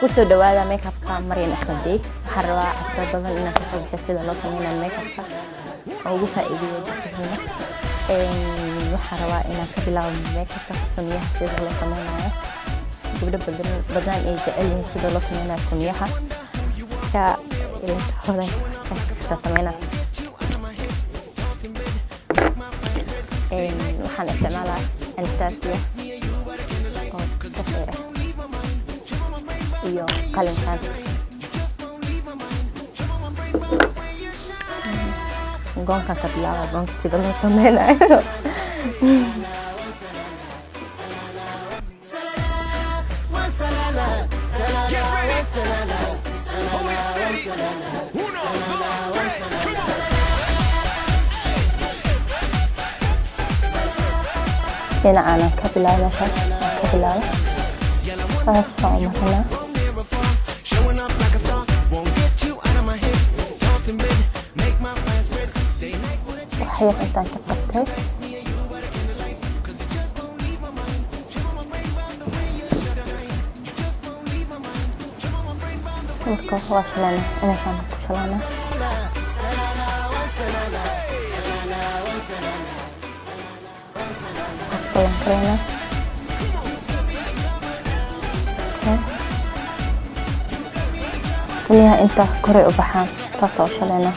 Kusoo dhawaada makeupka Maryan Axmed Dey. Waxaan rabaa cashiro badan inaan kasoo bixiyo sida loo sameynayo makeupka oo ugu faa'iideeyo dadkiina. Waxaan rabaa inaan ka bilaabo makeupka sunniyaha, sida loo sameynayo. Gabdho badan badan ay jecel yihiin sida loo sameynayo sunniyaha. Marka hodan ka sameynaa. Waxaan isticmaalaa Anastasia oo kafee ah iyo qalinkan. Goonkan ka bilaaba, goonka sida loo sameynayo. Get ready. Hold it steady. Uno, dos, tres. Come on. Dhinacaanan ka bilaaba, meeshaas aan ka bilaaba, saasaan u marinaa. From near or far, showing up like a star. Won't get you out of my head. Tossing mid, make my fans spread. They like what I Wax yar intaan ka qabtay. 'Cause you just won't leave my mind. Jump on my brain by the way you shut eye. You just won't leave my mind. Jump on my brain by the way. Marka waa shalaana, meeshaan ku shalaana. Balan kalena. Okay. Sunniyaha inta koray u baxaan, saasa u shaleynaa.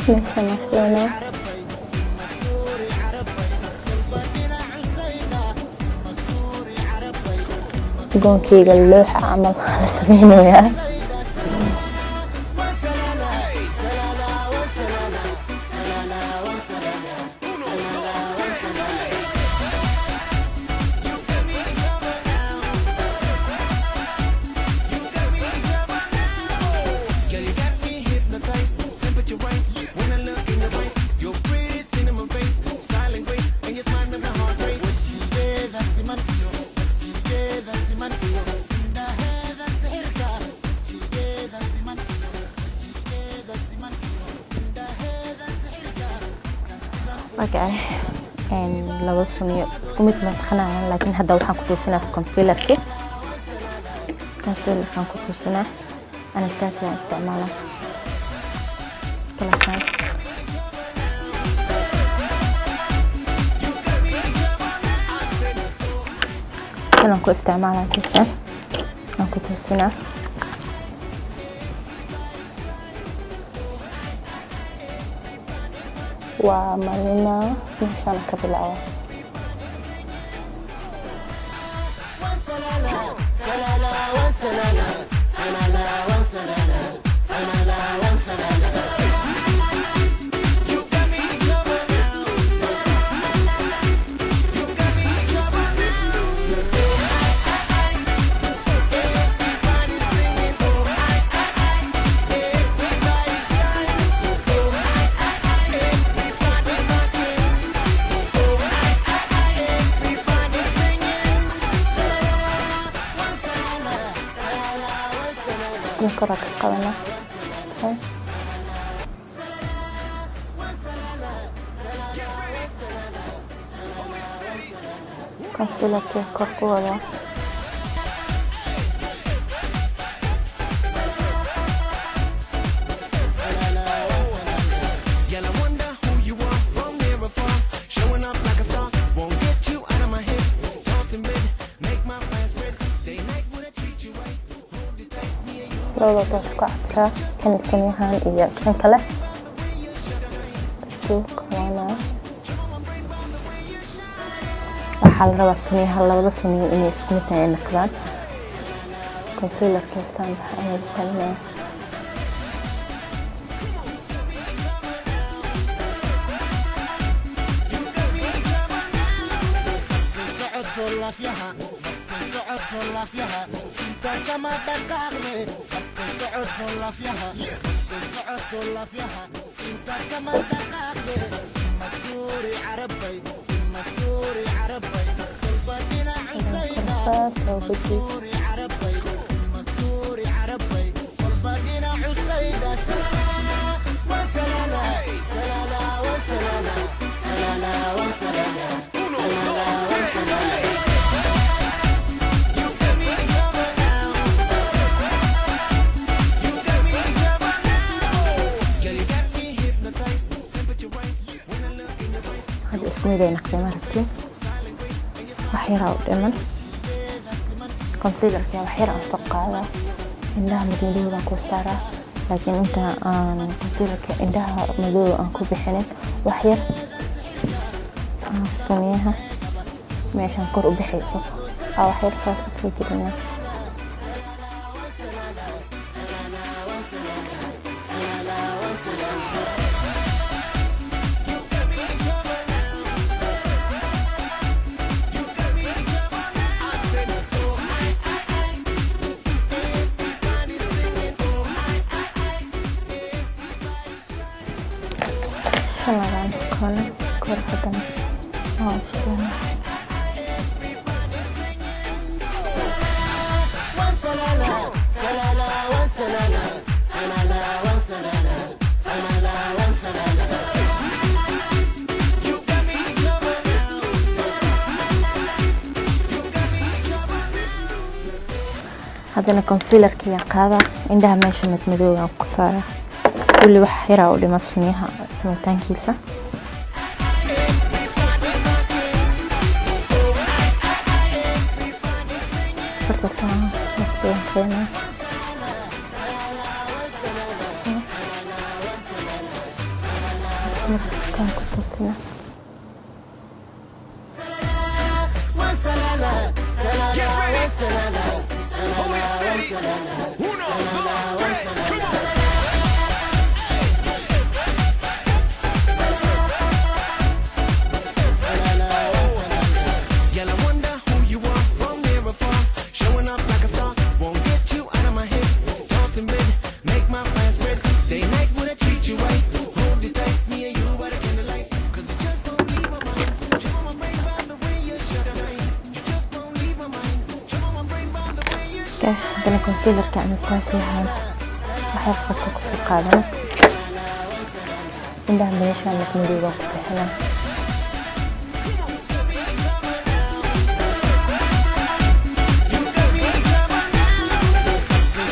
Meeshaan waa shaleynaa. Goonkeyga looxa camal la sameynayaa. Uno, dos, tres. Hey. You got me in trouble now. You got me in trouble now. Girl, you got me hypnotized. Temperature rise when I look in your eyes. Your pretty cinnamon face, style and grace, and your smile make my heart race. Okay. Laba suniyo isku mid ma taqanayaan, laakiin hadda waxaan ku tuusinaa concealerki. Concealerkaan ku tuusinaa, Anastasia isticmaala kalasaan. You got me in trouble now. I said, Kanaan ku isticmaalaa, kiisan aan ku tuusinaa. Waa marinaa, meeshaan ka bilaaba. You got me in trouble now. You got me in trouble now. Everybody singing, oh I I I. Everybody shine, oh I I I. Everybody rocking, oh I I I. Everybody singing. Kan koraa ka qabanaa. Okay. Get ready. Hold it steady. Concealerkii kor ku wadaa. Girl, I wonder who you are from near or far. Showing up like a star, won't get you out of my head. Tossing mid, make my fans spread. They like when I treat you right. Hold it tight, me and you. Labada waa isku cabkaa, kan sunyahan iyo kan kale isku qabanaa. Waxaa la rabaa sunyaha, labada sunyo inay isku mid ay noqdaan. Concealerkiisaan waxaa lagu qabanaya. You got me in trouble now. Saas oo guji. Mid ay noqday, ma aragtiin? Wax yaraa u dhiman. Concealerka wax yar aan soo qaadaa, indhaha madmadowga ku saaraa, laakiin inta aan concealerka indhaha madow aan ku bixinin, wax yar aan suniyaha meeshaan kor u bixayso aa wax yar saas usoo gelinaa. Shaladan kale kor haddana waa u shubana. You got me in trouble now. You got me in trouble now. Haddana concealerkiyaan qaadaa, indhaha meesha madmadowgaan ku saaraa. Weli wax yaraa u dhima sunyaha samitaankiisa. Everybody rocking. Oh, I, I, I. Everybody singing. Horta saan waqtigan keenaa. Markaan ku toosina. Get ready. Hold it steady. Uno, dos, tres. Come on. Girl, I wonder who you are from near or far. Showing up like a star, won't get you out of my head. Tossing bed, make my fans spread. Day night would I treat you right. Hold it tight, me and you by the candlelight. 'Cause you just won't leave my mind. Jump on my brain by the way you shine. You just won't leave my mind. Jump on my brain by the way you shine. Okay, haddana concealerka Anastasia waxay farta kusoo qaadana, indhaha meesha madmadowgaan ku bixinaa. You got me in trouble now.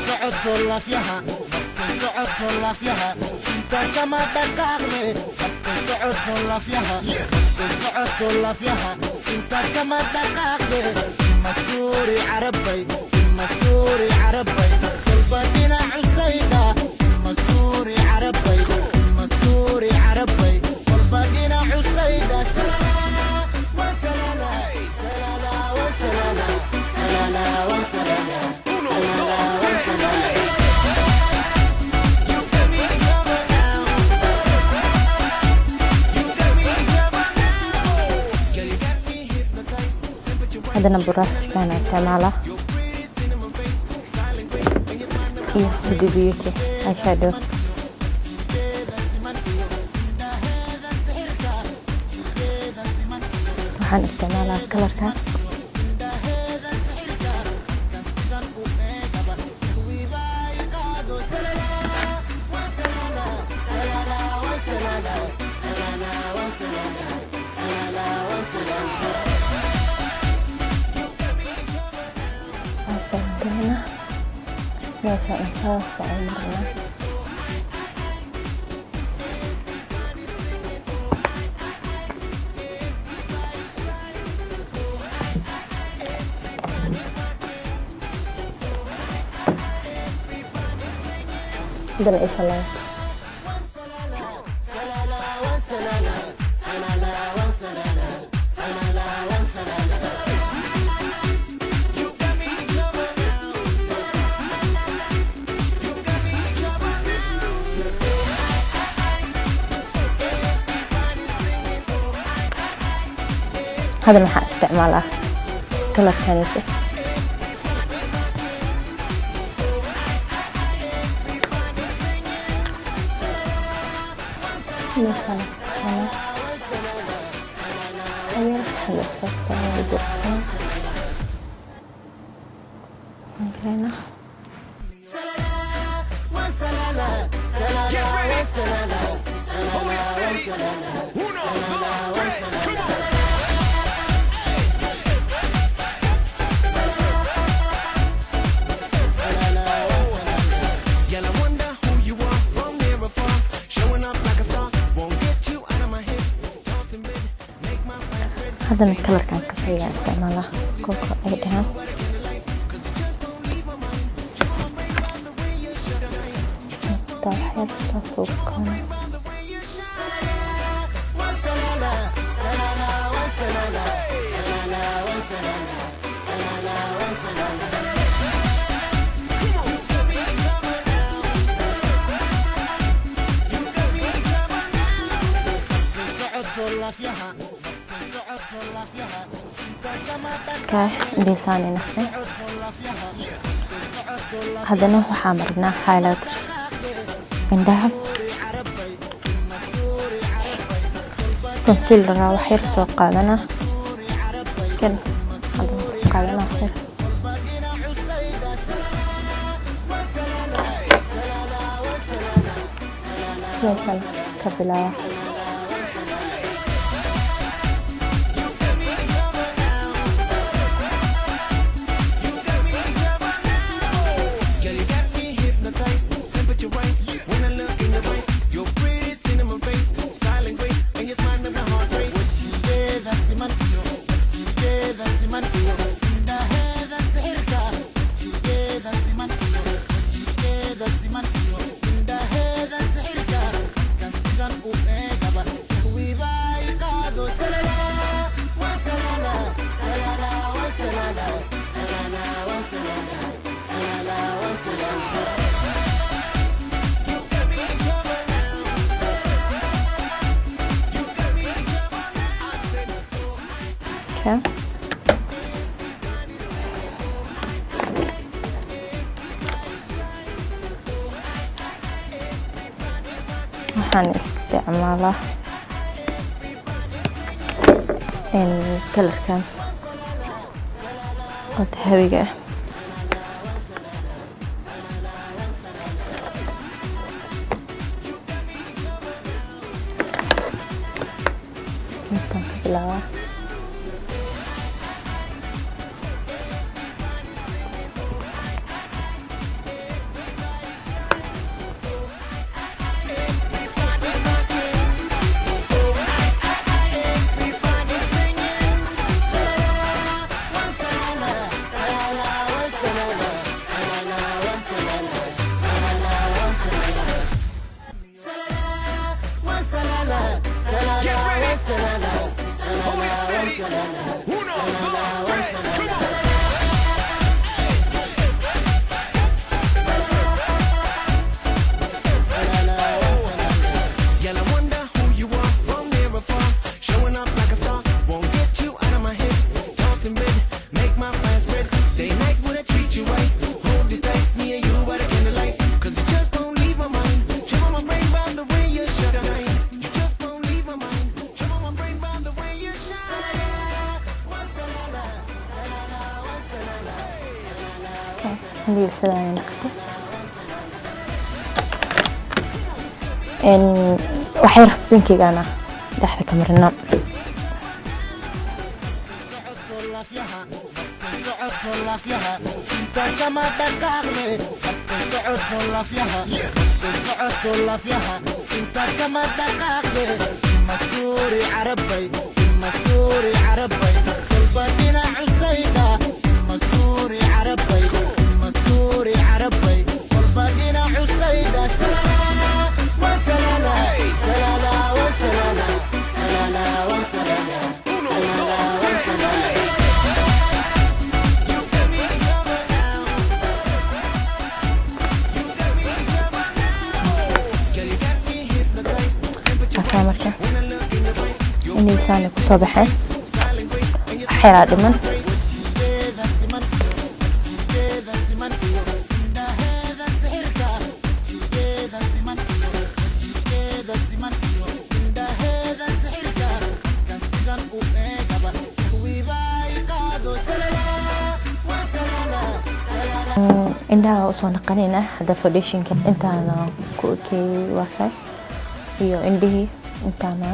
Socoto laafyaha markay socoto laafyaha, sinta kama dhaqaaqde. Markay socoto laafyaha, markay socoto laafyaha, sinta kama dhaqaaqde. Masuuri carabay, masuuri carabay, kolba dhinacu saydha. Masuuri carabay, masuuri carabay, kolba dhinacu saydha. Wasalala, salala, wasalala, salala, wasalala. Uno, dos, tres, hey. You got me in trouble now. You got me in trouble now. Girl, you got me hypnotized. Temperature rise. Haddana brushkaan isticmaalaa Your pretty cinnamon face, styling great, and your smile never iyo Huda Beauty eyeshadow. Waxaan isticmaalaa colorkan. Waan meesha intaas aan marnaa. Haddana isha labaad. You got me in trouble now. You got me in trouble now. Everybody singing, oh, I, Haddana waxaan isticmaalaa colorkanise. Meeshaan kana ayar xagga Marina. Get ready. Hold it steady. Uno, dos, tres. Come on. Girl, I wonder who you are from near or far. Showing up like a star, won't get you out of my head. Tossing bed, make my Haddana colorkan kafayga isticmaalaa, kolka ay dhahaan. Intaa waxyar saas ugu qaadana. Wasalala, salala, wasalala, salala, wasalala, salala, wasalala. Socoto laafyaha, socoto laafyaha, sinta kama. Ka indhihiisaan naqday. Socoto laafyaha, socoto. Haddana waxaa marinaa highlighter indhaha. Carabay masuuri carabay. Concealer wax yar soo qaadana kan haddana soo qaadana wax yar. Badina cusayda, wasalala, salala, wasalala. Meeshan ka bilaaba. Girl, you got me hypnotized, temperature rise when I look in your eyes. Your pretty cinnamon face, style and grace, and your smile make my heart race. Wajigeeda siman iyo wajigeeda siman iyo indhaheeda sixirka, wajigeeda siman iyo wajigeeda siman iyo indhaheeda sixirka, kan sidan u eegaba sahwiba i qaado. Salala, wasalala, salala, wasalala, salala, wasalala, salala, wasalala. You got me in trouble now. You got me in trouble now. I said, oh. Okay. Waxaan isticmaalaa colorkan oo dahabiga ah. Intaan ka bilaabaa. Everybody singing. Wasalala, salala, wasalala, salala, wasalala, salala, wasalala, wasalala, salala. Get ready. Wasalala. Hold it steady. Uno, dos, tres, come on. Girl, I wonder who you are from near or far. Showing up like a star, won't get you out of my head. Tossing bed, make my fire spread. Day night would I treat you right? Hold it tight, me and you by the candlelight. 'Cause you just won't leave my mind. Trouble my brain by the way you shine. You just won't leave my mind. Trouble my brain by the way you shine. Wasalala, salala, wasalala. Indhihii sidaan ay noqotay. Waxyar pinkigana dhexda ka marina. Socoto laafyaha, socoto laafyaha, sinta kama dhaqaaqne. Socoto laafyaha, socoto laafyaha, sinta kama dhaqaaqne. Masuuri carabay, masuuri carabay, kolba dhinac cusayda. Masuuri carabay, masuuri carabay, kolba dhinac cusayda. Salala, wasalala, salala, wasalala, salala, wasalala. Uno, salala, dos, tres, wasalala. hey. You got me in trouble now. You got me in trouble now. Girl, you got me hypnotized. Temperature Akaa rise marka when I look in your eyes. Your indhihiisaana kusoo baxeen. style and grace, and your Wax yaraa dhiman. Wajigeeda siman iyo wajigeeda siman iyo indhaheeda sixirka, wajigeeda siman iyo wajigeeda siman iyo indhaheeda sixirka, kan sidan u eegaba sahwiba i qaado. Salala, wasalala, salala. Indhaha waa usoo naqanayna hadda. Foundationka intaana ku ekeeyey waa kay iyo indhihii intaana.